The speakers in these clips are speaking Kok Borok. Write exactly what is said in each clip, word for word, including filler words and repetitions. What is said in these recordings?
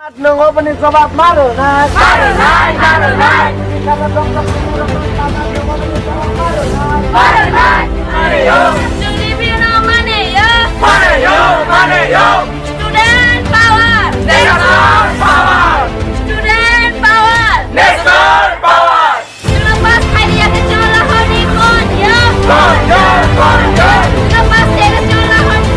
Nwng oboni jobab ma rwnai? Ma rwnai, ma rwnai. Nini kaka dongkha simi rok tama nwng oboni jobab ma rwnai? Ma rwnai, ma rwnai. Chwng review no mane yo. Mane yo, mane yo. Student power. National power. Student power. National power. Chwngno pass khaidi yakhe chwng lahorni kon ya. Kon ya, kon ya. Chwngno pass khaidi yakhe chwng lahorni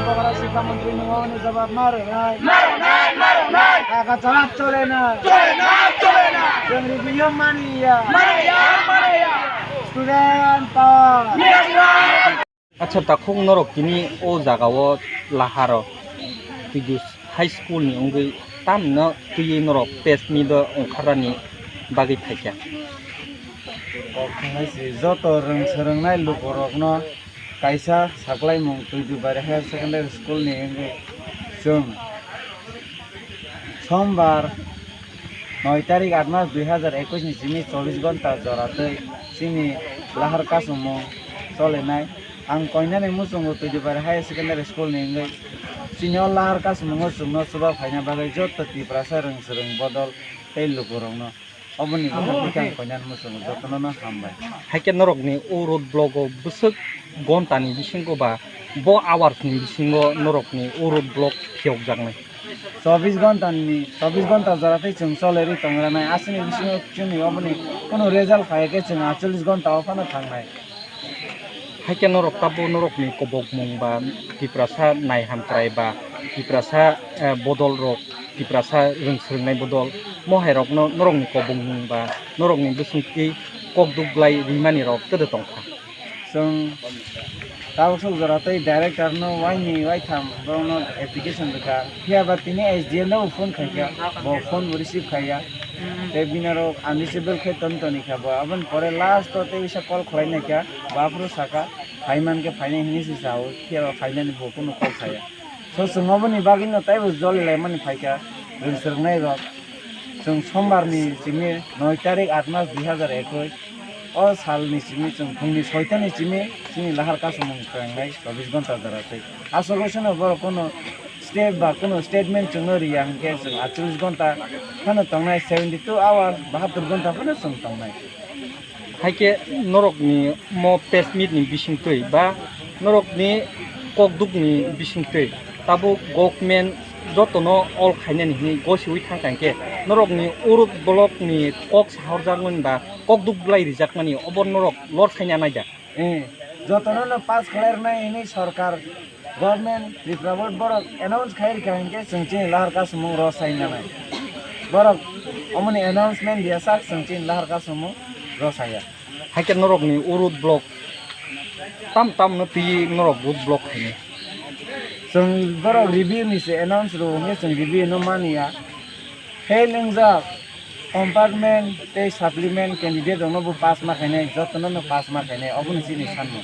Bokra sikha mantri nwng oboni jobab ma rwnai? Ma rwnai, ma rwnai. Kaka jobab chole na? Chole na, chole na. Chwng review mani ya? Mani ya, mani ya. Student power. Yes, sir. Acha, takhuk norok tini o jaga o laharo Twidu High School ni wngwi tamno twiwi norok press meet o ongkharnani bagwi phaikha. Kok thangnaisi joto rwng swrwngnai lukurokno kaisa saklaimung Twidu Bari Higher Secondary School ni wngwi chwng Sombar noi tarik aat mas dui hazar ekush ni simi chobbish gonta jora twi chini lahar kasumung cholenai. Ang koinani muchungo Twidu Bari Higher Secondary School ni wngwi chini o lahar kasumungo chwngno chuba phaina bagwi joto Tiprasa rwng swrwng bodol tei lukurokno. Oboni bagwi ang koinani muchungo jotono no hambai. Haikhe norokni o road block o bwswk gontani bisingo ba bo hours ni bisingo norokni o road block phiyokjaknai? Chobbish gonta ni, chobbish gonta jora tei chwng cholerwi tongranai. Aswkni bisingo chwngni oboni kunu result phai khe chwng aatchollish gonta o phano thangnai. Haikhe norok tabuk norokni kobokmung ba Tiprasa naihamkrai ba Tiprasa, eh, bodol rok, Tiprasa rwng swrwngnai bodol, mo hai rokno norokni kobokmung ba norokni bwswngtwi kok duk glai rimani rok kwdw tongkha. Chwng tabuk sok jora tei director no waini waitham borokno application rwkha. Phiya ba tini S D M no phone khaikha, bo phone bo receive khaiya. Tei bini oro unreachable khe ton toni kha bo. Aboni pore last o tei bisa call khlai naikha, bo aphuru sakha, phai mankhe phainai hinwi se sao, phiya ba phainani bo kunu call khaiya. So chwng oboni bagwino teibo joli laimani phaikha, rwng swrwngnai rok. Chwng sombar ni simi noi tarik aat mas dui hazar ekush, o sal ni simi chwng phung ni soita ni simi chini lahar kasumung khengnai chobbish gonta jora tei. Aswk bai sano borok kunu step ba kunu statement chwngno riya hinkhe chwng aatchollish gonta phano tongnai, seventy two hours, bahattor gonta phano chwng tongnai. Haikhe norokni mo press meet ni bisingtwi ba norokni kokdukni bisingtwi tabuk government jotono all khainani hinwi gosiwi thangkha hinkhe norokni uruk block ni kok sahorjakmani ba kokduk bwlai rijakmani obo norok lor saina naida? Eh, jotono no pass khlai rwnai hinwi sorkar, government, Tripura board borok announce khai rwkha hinkhe chwng chini lahar kasumung rw sai nanai. Borok omoni announcement diya sak chwng chini lahar kasumung rw saya. Haikhe norokni o road block tam tam no twi norok road block khainai. Chwng borok review ni se announce rw hinkhe chwng review no mani ya. Fail wngjak compartment tei supplement candidate rokno bo pass ma khainai, jotono no pass ma khainai, obo ni chini sanmung.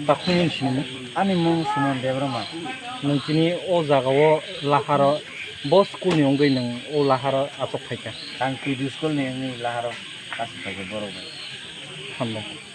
Takhuk nini sinimung? Ani mung Suman Debbarma. Nwng tini o jaga o laharo, bo school ni wngwi nwng o laharo achuk phaikha? Ang P D school ni wngwi laharo achuk phaikha borok bai. Hambai.